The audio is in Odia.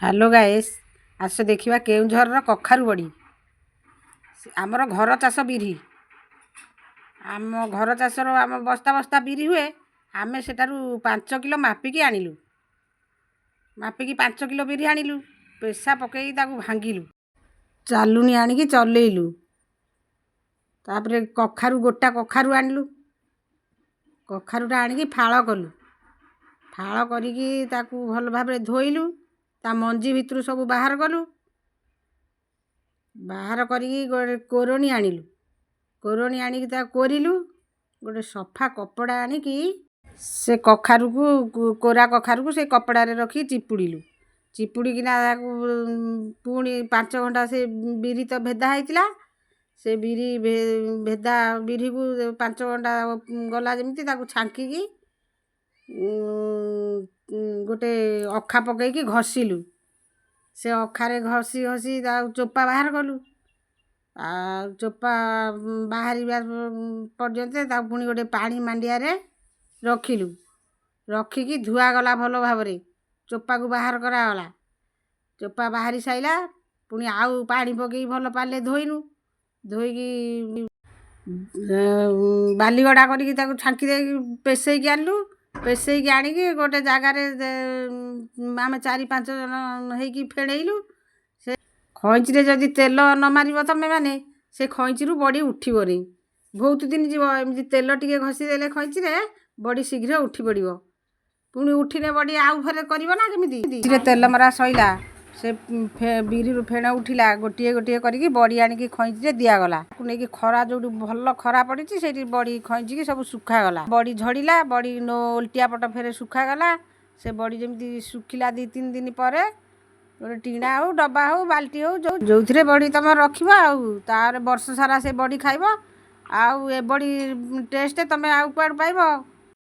ହ୍ୟାଲୋ ଗାଏସ୍, ଆସ ଦେଖିବା କେଉଁଝରର କଖାରୁ ବଡ଼ି। ଆମର ଘର ଚାଷ ବିରି, ଆମ ଘର ଚାଷର ଆମ ବସ୍ତା ବସ୍ତା ବିରି ହୁଏ। ଆମେ ସେଠାରୁ 5 କିଲୋ ମାପିକି ଆଣିଲୁ। ମାପିକି 5 କିଲୋ ବିରି ଆଣିଲୁ, ପେସା ପକେଇକି ତାକୁ ଭାଙ୍ଗିଲୁ, ଚାଲୁଣି ଆଣିକି ଚଲେଇଲୁ। ତାପରେ କଖାରୁ, ଗୋଟା କଖାରୁ ଆଣିଲୁ। କଖାରୁଟା ଆଣିକି ଫାଳ କଲୁ। ଫାଳ କରିକି ତାକୁ ଭଲ ଭାବରେ ଧୋଇଲୁ, ତା ମଞ୍ଜି ଭିତରୁ ସବୁ ବାହାର କଲୁ। ବାହାର କରିକି ଗୋଟେ କୋରଣି ଆଣିଲୁ। କୋରଣି ଆଣିକି ତାକୁ କୋରିଲୁ। ଗୋଟେ ସଫା କପଡ଼ା ଆଣିକି ସେ କଖାରୁକୁ, କୋରା କଖାରୁକୁ ସେ କପଡ଼ାରେ ରଖିକି ଚିପୁଡ଼ିଲୁ। ଚିପୁଡ଼ିକିନା ତାକୁ ପୁଣି 5 ଘଣ୍ଟା, ସେ ବିରି ତ ଭେଦା ହେଇଥିଲା, ସେ ବିରି ଭେଦା ବିରିକୁ 5 ଘଣ୍ଟା ଗଲା ଯେମିତି ତାକୁ ଛାଙ୍କିକି ଗୋଟେ ଅଖା ପକେଇକି ଘଷିଲୁ। ସେ ଅଖାରେ ଘଷି ଘଷି ତାକୁ ଚୋପା ବାହାର କଲୁ। ଆଉ ଚୋପା ବାହାରିବା ପର୍ଯ୍ୟନ୍ତ ତାକୁ ପୁଣି ଗୋଟେ ପାଣି ମାଣ୍ଡିଆରେ ରଖିଲୁ। ରଖିକି ଧୁଆଗଲା, ଭଲ ଭାବରେ ଚୋପାକୁ ବାହାର କରାଗଲା। ଚୋପା ବାହାରି ସାରିଲା, ପୁଣି ଆଉ ପାଣି ପକେଇକି ଭଲ ପାଣିରେ ଧୋଇଲୁ। ଧୋଇକି ବାଲିଗଡ଼ା କରିକି ତାକୁ ଛାଙ୍କି ଦେଇକି ପେଷେଇକି ଆଣିଲୁ। ପେଷେଇକି ଆଣିକି ଗୋଟେ ଜାଗାରେ ଆମେ ଚାରି ପାଞ୍ଚ ଜଣ ହେଇକି ଫେଣେଇଲୁ। ସେ ଖଇଁଚିରେ ଯଦି ତେଲ ନ ମାରିବ ତମେ ମାନେ, ସେ ଖଇଁଚିରୁ ବଡ଼ି ଉଠିବନି, ବହୁତ ଦିନ ଯିବ। ଏମିତି ତେଲ ଟିକେ ଘଷିଦେଲେ ଖଇଁଚିରେ ବଡ଼ି ଶୀଘ୍ର ଉଠି ପଡ଼ିବ। ପୁଣି ଉଠିନେ ବଡ଼ି ଆଉ ଫେରେ କରିବ ନା କେମିତି? ତେଲ ମରା ସଇଲା, ସେ ବିରିରୁ ଫେଣ ଉଠିଲା। ଗୋଟିଏ ଗୋଟିଏ କରିକି ବଡ଼ି ଆଣିକି ଖଇଁଚିରେ ଦିଆଗଲା। ତାକୁ ନେଇକି ଖରା, ଯେଉଁଠି ଭଲ ଖରା ପଡ଼ିଛି, ସେଇଠି ବଡ଼ି ଖଇଁଚିକି ସବୁ ଶୁଖାଗଲା। ବଡ଼ି ଝଡ଼ିଲା, ବଡ଼ି ଓଲଟିଆ ପଟ ଫେରେ ଶୁଖାଗଲା। ସେ ବଡ଼ି ଯେମିତି ଶୁଖିଲା, 2-3 ଦିନ ପରେ ଗୋଟେ ଟିଣା ହଉ, ଡବା ହଉ, ବାଲ୍ଟି ହଉ, ଯେଉଁ ଯେଉଁଥିରେ ବଡ଼ି ତୁମେ ରଖିବ, ଆଉ ତାର ବର୍ଷ ସାରା ସେ ବଡ଼ି ଖାଇବ। ଆଉ ଏ ବଡ଼ି ଟେଷ୍ଟ ତୁମେ ଆଉ କୁଆଡ଼ୁ ପାଇବ?